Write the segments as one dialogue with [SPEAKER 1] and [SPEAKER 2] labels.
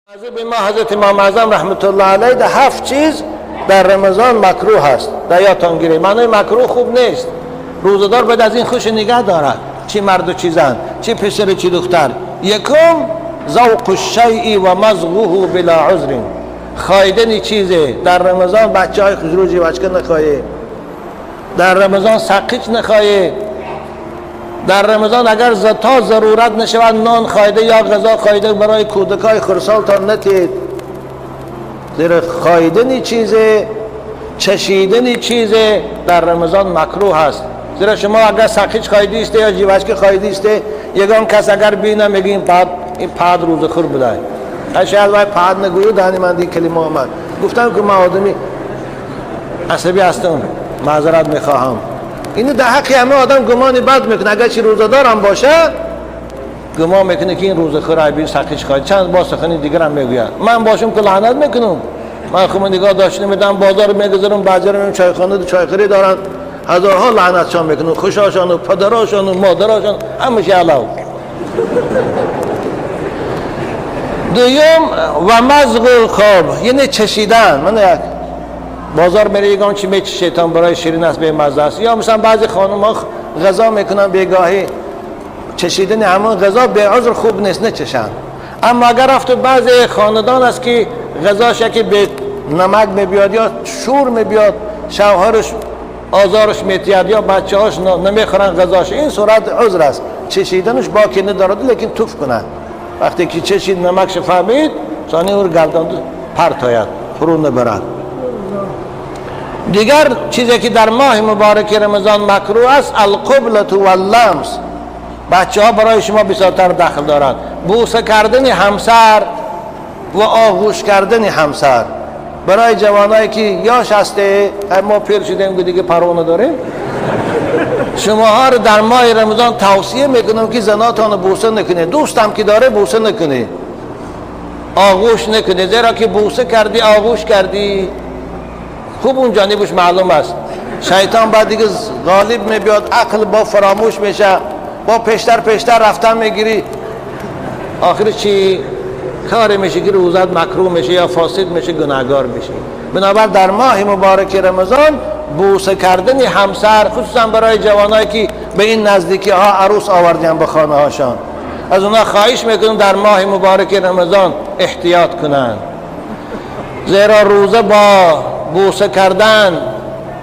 [SPEAKER 1] ما حضرت امام اعظم رحمت الله علیه ده هفت چیز در رمضان مکروه هست، در یادتان گیرید. معنای مکروه خوب نیست. روزه‌دار باید از این خوش نگه دارد، چی مرد و چی زن، چی پسر چی دختر. یکم ذوق الشیء و مضغه بلا عذر، خایدن چیزه در رمضان. بچه های خوشرو جیوچکه نخواهی، در رمضان سقیچ نخواهی، در رمضان اگر تا ضرورت نشود نان خایده یا غذا خایده برای کودکای خرسالتان نتید. زیرا خایدن چیزه، چشیدن چیزه در رمضان مکروه هست. زیرا شما اگر سقیچ خایده استه یا جیوچکه خایده استه، یگان کس اگر بینه میگه این پاد، این پاد روزه خور بوده. شاید وای پاد نگویو دهنی من دی کلمه آمد. گفتم که من آدمی عصبی هستم، معذرت میخواهم. اینو در حق همه آدم گمان بد میکنه، اگر چی روزه‌دار هم باشه گمان میکنه که این روزه خور عیبی سقیچ خواهد. چند با سخنی دیگر هم میگوید. من باشم که لعنت میکنم. من خود نگاه داشته میدم، بازار میگذارم، بعضی رو چایخانه چایخوری دارن، هزارها لعنتشان میکنم، خوشاشان و پدراشان و مادراشان همش علاو. دوم و مضغ خواب، یعنی چشیدن. من یک بازار میره یگان چی میچشه تا برای شیرین است، به مزه است. یا مثلا بعضی خانم ها غذا میکنن، بیگاهی چشیدن همون غذا به عذر خوب نیست، نچشن. اما اگر رفت بعضی خاندان است که غذاش یکی به نمک میبیاد یا شور میبیاد، شوهرش آزارش میتید یا بچه هاش نمیخورن غذاش، این صورت عذر است، چشیدنش باکی ندارد، لیکن توف کنن. وقتی که چشید نمکش فهمید، ثانی او گردان پرت آید، فرو نبرد. دیگر چیزی که در ماه مبارک رمضان مکروه است، القبلة واللمس. بچه ها برای شما بسیارتر دخل دارند. بوسه کردن همسر و آغوش کردن همسر برای جوانایی که یاش هسته، ما پیر شدیم که دیگه پروا نداریم. شماها رو در ماه رمضان توصیه میکنم که زناتان بوسه نکنید، دوستم که داره بوسه نکنید، آغوش نکنید. زیرا که بوسه کردی، آغوش کردی، خوب اون جانبش معلوم است. شیطان بعد دیگه غالب میبیاد، عقل با فراموش میشه، با پیشتر پیشتر رفتن میگیری، آخر چی کار میشه که روزت مکروه میشه یا فاسد میشه، گناهگار میشه. بنابر در ماه مبارک رمضان بوسه کردن همسر، خصوصا برای جوانایی که به این نزدیکی ها عروس آوردن به خانه هاشان، از اونا خواهش میکنم در ماه مبارک رمضان احتیاط کنند. زیرا روزه با بوسه کردن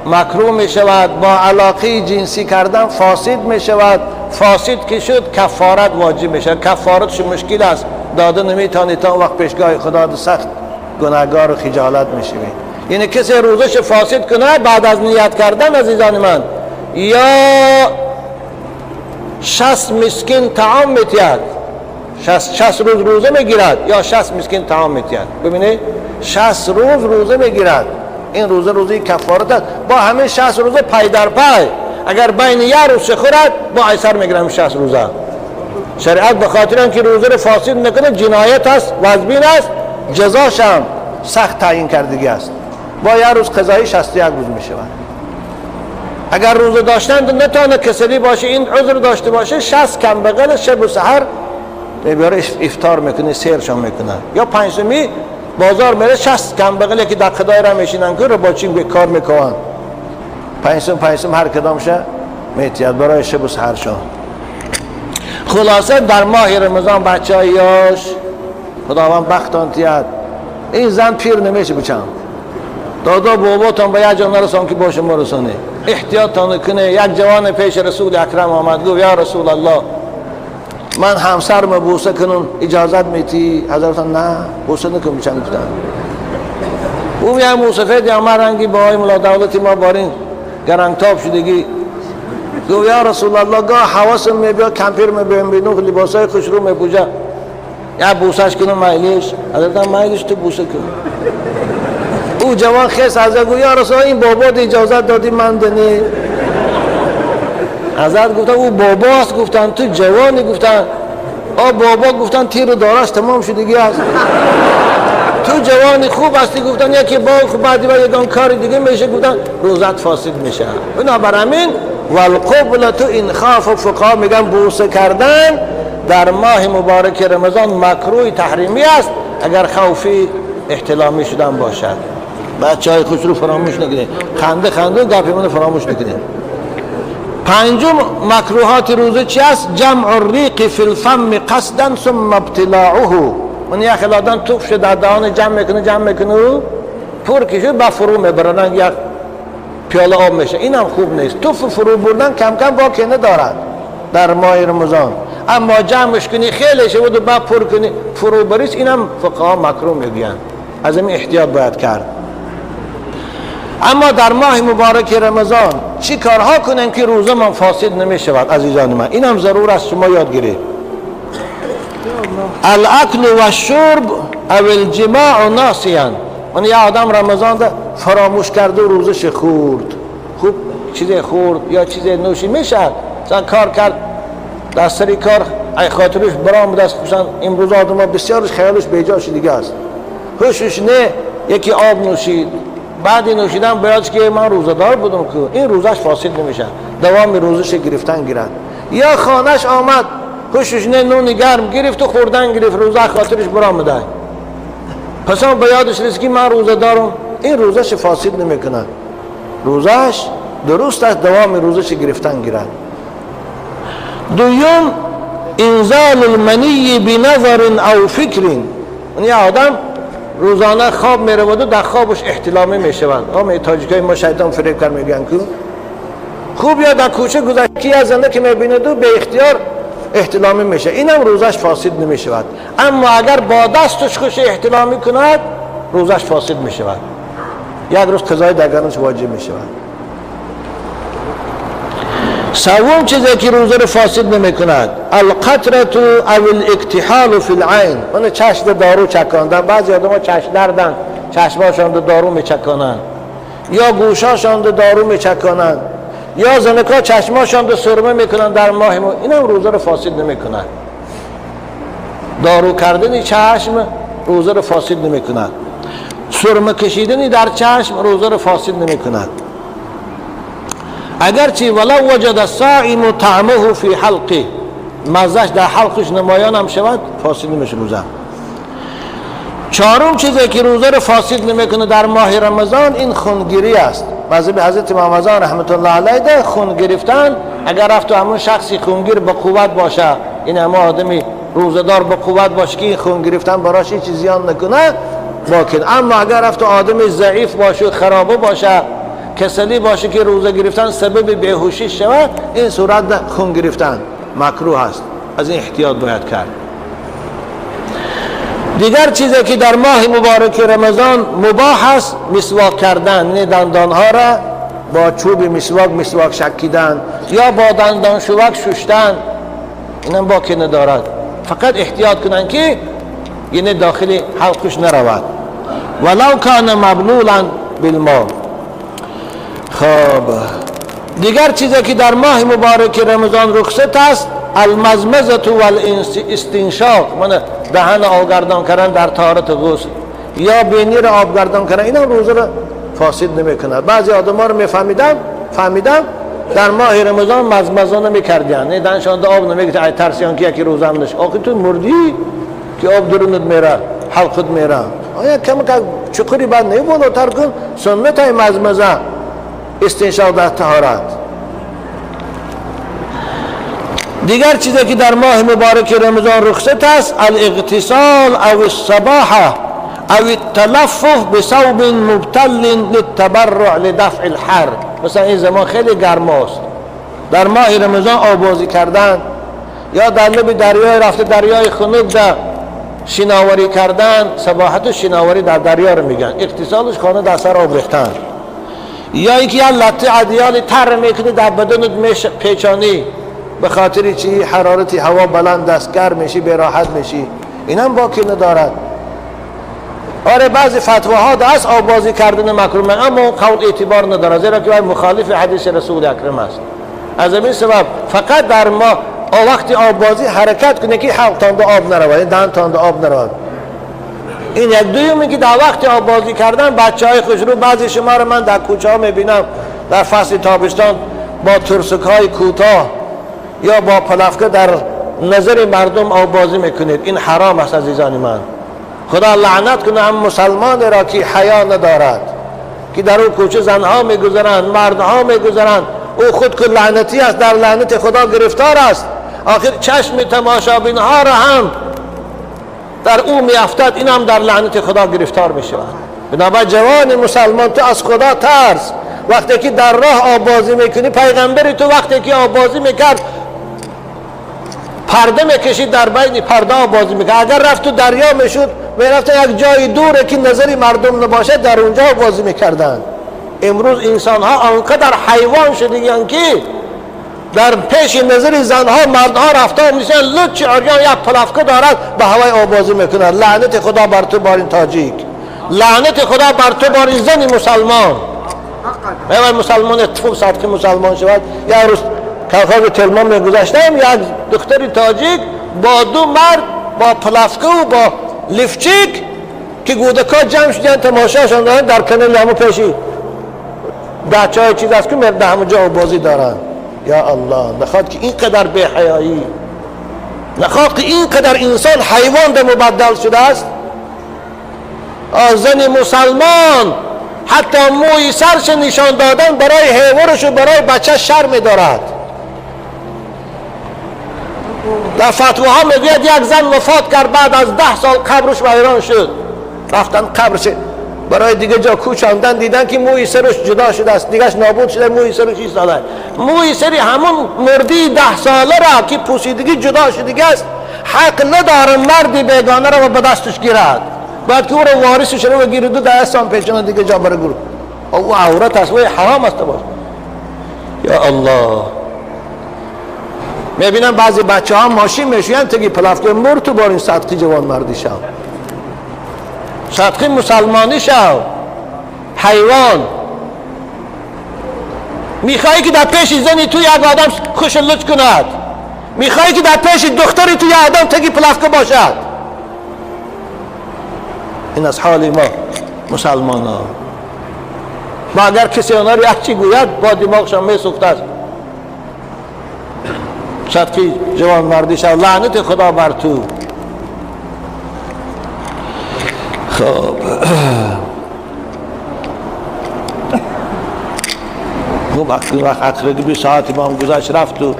[SPEAKER 1] مکروه می شود، با علاقه جنسی کردن فاسد می شود. فاسد که شد کفارت واجب می شود. کفارتش مشکل است، داده نمیتونی، تا وقت پیشگاه خدا سخت گناهگار و خجالت می شوی. یعنی کسی روزش فاسد کنه بعد از نیت کردن، عزیزان من، یا 60 مسکین طعام میتید، 60 روز روزه میگیرد یا 60 مسکین طعام میتید. ببینید 60 روز روزه میگیرد، این روزه روزه کفارت است. با همه 60 روزه پای در پای، اگر بین یک روز خورد با ایسر میگیرم 60 روزه. شریعت به خاطر اینکه روزه رو فاسد نکنه، جنایت است، وزبین است، جزاش هم سخت تعیین کردگی است. با یک روز قضایی 61 روز میشود. اگر روزه داشتن نتانه، کسلی باشه، این عذر داشته باشه، 60 کم بغل شب و سحر میبره افطار میکنه، سیرشان میکنه. یا پنجمی بازار میره، 60 کم بغل که در خدای را میشینن که رو با چیم کار میکنن، پنجم پنجم هر کدامشه میتید برای شب و سحرشان. خلاصه در ماه رمضان بچه های یاش خداوند بختان تید. این زن پیر نمیشه بچم، دادا باباتان به یک جا نرسان که باشه مرسانه، احتیاطتان کنه. یک جوان پیش رسول اکرم آمد، گفت یا رسول الله من همسرم بوسه کنم، اجازت میتی؟ حضرت نه، بوسه نکن بچم. گفتن او یه موسفید یا من رنگی با های ملا دولتی ما بارین گرنگتاب شدگی. گفت یا رسول الله گاه حواسم میبیا، کمپیر میبیم بینو لباسای خوش رو میپوشه، یا بوسش کنم میلش؟ حضرت میلش، تو بوسه کن. او جوان خیس حضرت گفت یا رسول این بابا اجازت دادی من دنی؟ حضرت گفتن او باباست، گفتن تو جوانی، گفتن آ بابا، گفتن تیر دارش تمام شدگی است، تو جوانی خوب هستی، گفتن یکی با خوب بعدی با یکان کار دیگه میشه، گفتن روزت فاسد میشه. بنابراین والقبلة این خاف و فقها میگن بوسه کردن در ماه مبارک رمضان مکروه تحریمی است. اگر خوفی احتلامی شدن باشد. بچه های خوش رو فراموش نکنید، خنده خنده گپی منو فراموش نکنید. پنجم مکروهات روزه چی است؟ جمع الریق فی الفم قصدا ثم ابتلاعه. من یک آدم توف شد در دهان جمع میکنه جمع میکنه و پر کشه با فرو میبرن، یک پیاله آب میشه. اینم خوب نیست. توف فرو بردن کم کم باکی ندارد در ماه رمضان، اما جمعش کنی خیلی شود و بعد پر کنی فرو بریس، اینم فقها مکروه میگن. از این احتیاط باید کرد. اما در ماه مبارک رمضان چی کارها کنیم که روزه من فاسد نمی شود؟ عزیزان من اینم ضرور است شما یاد گیرید. الاکل و الشرب او الجماع ناسیا. من یه آدم رمضان ده فراموش کرده و روزش خورد، خوب چیز خورد یا چیز نوشی میشه، مثلا کار کرد در سری کار ای خاطرش برام دست، خصوصا امروز آدم ها بسیارش خیالش بیجاش دیگه است، هوشش نه، یکی آب نوشید، بعد نوشیدن باید که من روزه‌دار بودم که این روزش فاسد نمیشه، دوام روزش گرفتن گیرد. یا خانهش آمد هوشش نه، نون گرم گرفت و خوردن گرفت، روزه خاطرش برام ده، پس هم به یادش رسید که من روزه دارم، این روزش فاسد نمیکنه، روزش درست است، دوام روزش گرفتن گیرد. دوم انزال المنی بنظر او فکر. یعنی آدم روزانه خواب میرود و در خوابش احتلامی میشود. آمه تاجیکای ما شیطان فریب کر میگن که خوب یا در کوچه گذشت کی از زنده که میبیند و به اختیار احتلامی میشه، اینم روزش فاسد نمیشود. اما اگر با دستش خوش احتلامی کند روزش فاسد میشود، یک روز قضای دگرانش واجب میشود. سوم چیزی که روزه رو فاسد نمیکند القطره او الاکتحال فی العین. اون چشم دارو چکاندن، بعضی آدم‌ها چشم دردن، چشماشان دارو میچکانند، یا گوشاشان دارو میچکانند، یا زنکا چشماشان رو سرمه میکنن در ماه مو، اینم روزه رو فاسد نمیکند. دارو کردن چشم روزه رو فاسد نمیکند، سرمه کشیدن در چشم روزه رو فاسد نمیکند. اگرچه ولو وجد الصائم طعمه فی حلقه، مزهش در حلقش نمایان هم شود فاسد نمیشه روزه. چهارم چیزی که روزه رو فاسد نمیکنه در ماه رمضان این خونگیری است. مذهب حضرت امام رضا رحمت الله علیه ده خون گرفتن، اگر رفت و همون شخصی خونگیر با قوت باشه، این همه آدمی روزه‌دار با قوت باشه که این خون گرفتن براش هیچ زیان نکنه باکن. اما اگر رفت و آدمی ضعیف باشه، خرابه باشه، کسلی باشه که روزه گرفتن سبب بیهوشی شود، این صورت خون گرفتن مکروه است، از این احتیاط باید کرد. دیگر چیزی که در ماه مبارک رمضان مباح است مسواک کردن، یعنی دندانها را با چوب مسواک مسواک شکیدن یا با دندان شوک ششتن، اینم باکی ندارد. فقط احتیاط کنن که یعنی داخل حلقش نرود. ولو کان مبلولا بالماء. خب دیگر چیزی که در ماه مبارک رمضان رخصت است المزمزه والاستنشاق، من دهن آبگردان کردن در طهارت غسل یا بینی را آبگردان کردن، اینا روزه را فاسد نمیکند. بعضی آدم ها رو میفهمیدم فهمیدم در ماه رمضان مزمزه نمیکردن، نه دهنشان آب نمیگرفت، ای ترسیان که یکی روزه هم نشه. آخه تو مردی که آب درونت میره حلقت میره، آیا کم کم چقری بعد نه بالاتر کن سنت های مزمزه استنشاق در طهارت. دیگر چیزی که در ماه مبارک رمضان رخصت است الاغتسال او السباحه او التلفف بثوب مبتل للتبرع لدفع الحر. مثلا این زمان خیلی گرم است، در ماه رمضان آبازی کردن یا در لب دریای رفته دریای خنک در شناوری کردن، سباحت و شناوری در دریا رو میگن، اغتسالش خانه در سر آب ریختن، یا اینکه یه لطه عدیال تر میکنی در بدنت پیچانی به خاطر چی؟ حرارت هوا بلند است، گرم میشی، به راحت میشی، اینم باکی ندارد. آره بعضی فتواها است آبازی کردن مکروه، اما قول اعتبار ندارد، زیرا که مخالف حدیث رسول اکرم است. از این سبب فقط در ما وقتی آبازی حرکت کنه که حلق تانده آب نرود، دهن تانده آب نرود. این یک. دوم که در وقت آبازی کردن بچه های خوشرو، بعضی شما رو من در کوچه ها میبینم در فصل تابستان با ترسک های کوتاه یا با پلفکه در نظر مردم آبازی میکنید، این حرام است عزیزان من. خدا لعنت کنه هم مسلمان را که حیا ندارد، که در او کوچه زنها میگذرند، مردها میگذرند، او خود که لعنتی است، در لعنت خدا گرفتار است. آخر چشم تماشابین ها را هم در او میافتد، این هم در لعنت خدا گرفتار میشود. بنابر جوان مسلمان تو از خدا ترس. وقتی که در راه آبازی میکنی، پیغمبر تو وقتی که آبازی میکرد پرده میکشید، در بین پرده آبازی میکرد. اگر رفت تو دریا میشد، میرفت یک جای دوره که نظری مردم نباشد، در اونجا آبازی میکردند. امروز انسان ها آنقدر حیوان شدگیان که در پیش نظر زنها مردها رفتار میشن، لچ عریان یک پلافکه دارد به هوای آبازی میکند. لعنت خدا بر تو بارین تاجیک، لعنت خدا بر تو بارین زن مسلمان. ای مسلمان اتفاق صدقه مسلمان شود. یک روز کلخاز تلمان میگذشتم، یک دختر تاجیک با دو مرد با پلافکه و با لیفچیک که گودکا جمع شدن تماشاشان دارن در کنار همو پیشی بچه های چیز است که در همون جا بازی دارن. یا الله، نخواد که اینقدر بی حیایی، نخواد که اینقدر انسان حیوان به مبدل شده است. زن مسلمان حتی موی سرش نشان دادن برای حیوانش و برای بچه شرم دارد. در فتواها میگوید یک زن وفات کرد، بعد از 10 سال قبرش ویران شد. رفتن قبرش برای دیگه جا کوچاندن، دیدن که موی سرش جدا شده است، دیگهش نابود شده، موی سرش ایستاده. موی سری همون مردی 10 ساله را که پوسیدگی جدا شده است، حق نداره مردی بیگانه را به دستش گیرد. باید که او را وارثش رو بگیرد و دستان پیچانه دیگه جا بره گروه. او عورت است، او حرام است باش. یا الله، میبینم بعضی بچه ها ماشین میشوین تگی پلافکه مر تو بارین صدقی جوان مردی شو، صدقی مسلمانی شو. حیوان میخوایی که در پیش زنی تو یک آدم خوش لچ کند، میخوایی که در پیش دختری تو یک آدم تگی پلافکه باشد. این از حال ما مسلمان ها. و اگر کسی آنها را یک چی گوید با دماغشان میسوخت است. صدقی جوان مردی شو، لعنت خدا بر تو. خب خوب وقت اقربی ساعت ما هم گذشت رفت و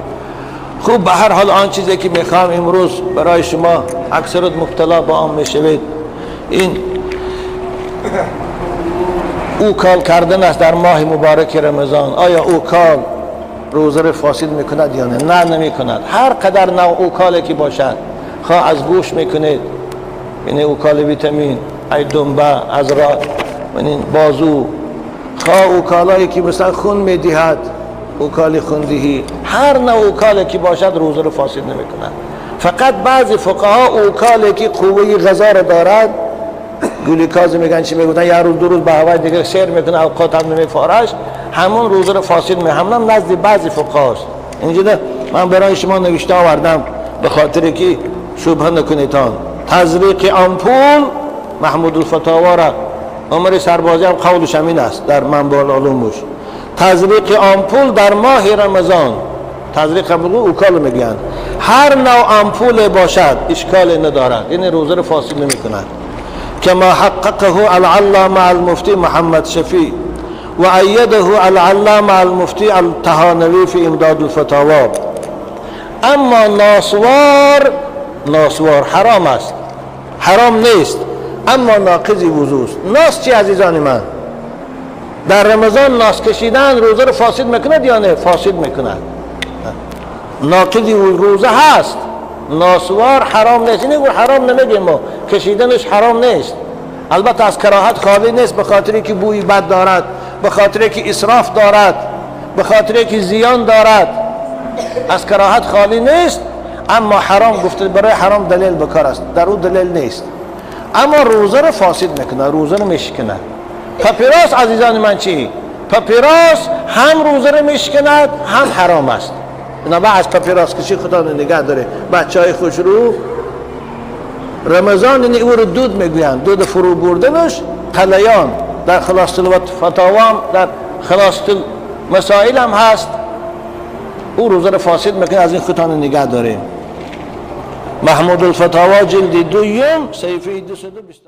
[SPEAKER 1] خوب به هر حال آن چیزی که میخوام امروز برای شما اکثرت مبتلا با آن میشوید، این اوکال کردن است در ماه مبارک رمضان. آیا اوکال روزه را فاسد میکند یا نه؟ نه، نمیکند. هر قدر نوع اوکالی که باشد، خواه از گوش میکنید، یعنی اوکال ویتامین، ای دنبه، از را یعنی بازو، خواه اوکالایی که مثلا خون میدهد، اوکال خوندهی، هر نوع اوکالی که باشد روزه را فاسد نمیکند. فقط بعضی فقها اوکالی که قوه غذا را دارد، گلوکاز میگن چی میگن، یه روز دو روز به هوای دیگه سیر میکنه، اوقات هم نمیفارش، همون روزه رو فاسد می، همون نزد بعضی فقهاست. اینجا من برای شما نوشته آوردم به خاطر که شبهه نکنیدتان. تزریق آمپول محمود الفتاوا را عمر سربازی هم قولش همین است در منبع العلومش. تزریق آمپول در ماه رمضان، تزریق آمپول اوکال میگن، هر نوع آمپول باشد اشکال ندارد، یعنی روزه رو فاسد نمیکند. كما حققه العلامة المفتي محمد شفيع وأيده العلامة المفتي الطهانوي في إمداد الفتاوى. اما ناسوار، ناسوار حرام است، حرام نیست، اما ناقض وضو است. ناس چی عزیزان من؟ در رمضان ناس کشیدن روزه رو فاسد میکند یا نه؟ فاسد میکند، ناقض روزه هست. ناسوار حرام نیست، اینه حرام نمیگیم ما، کشیدنش حرام نیست، البته از کراهت خالی نیست، به خاطری که بوی بد دارد، به خاطری که اسراف دارد، به خاطری که زیان دارد، از کراهت خالی نیست، اما حرام گفته برای حرام دلیل بکار است، در او دلیل نیست. اما روزه رو فاسد میکنه، روزه رو میشکند. پاپیروس عزیزان من چی؟ پاپیروس هم روزه رو میشکند هم حرام است. بنابراین از پاپیروس کشی خدا نگه داره بچه های خوش رو. رمضان یعنی او رو دود میگویند، دود فرو بردنش قلیان در خلاصة الفتاوا، در خلاصة المسائل هم هست. او روزه رو فاسد میکنه، از این خودتان نگه داره. Маҳмудулфатово, ҷилди дуюм, саҳифаи 220.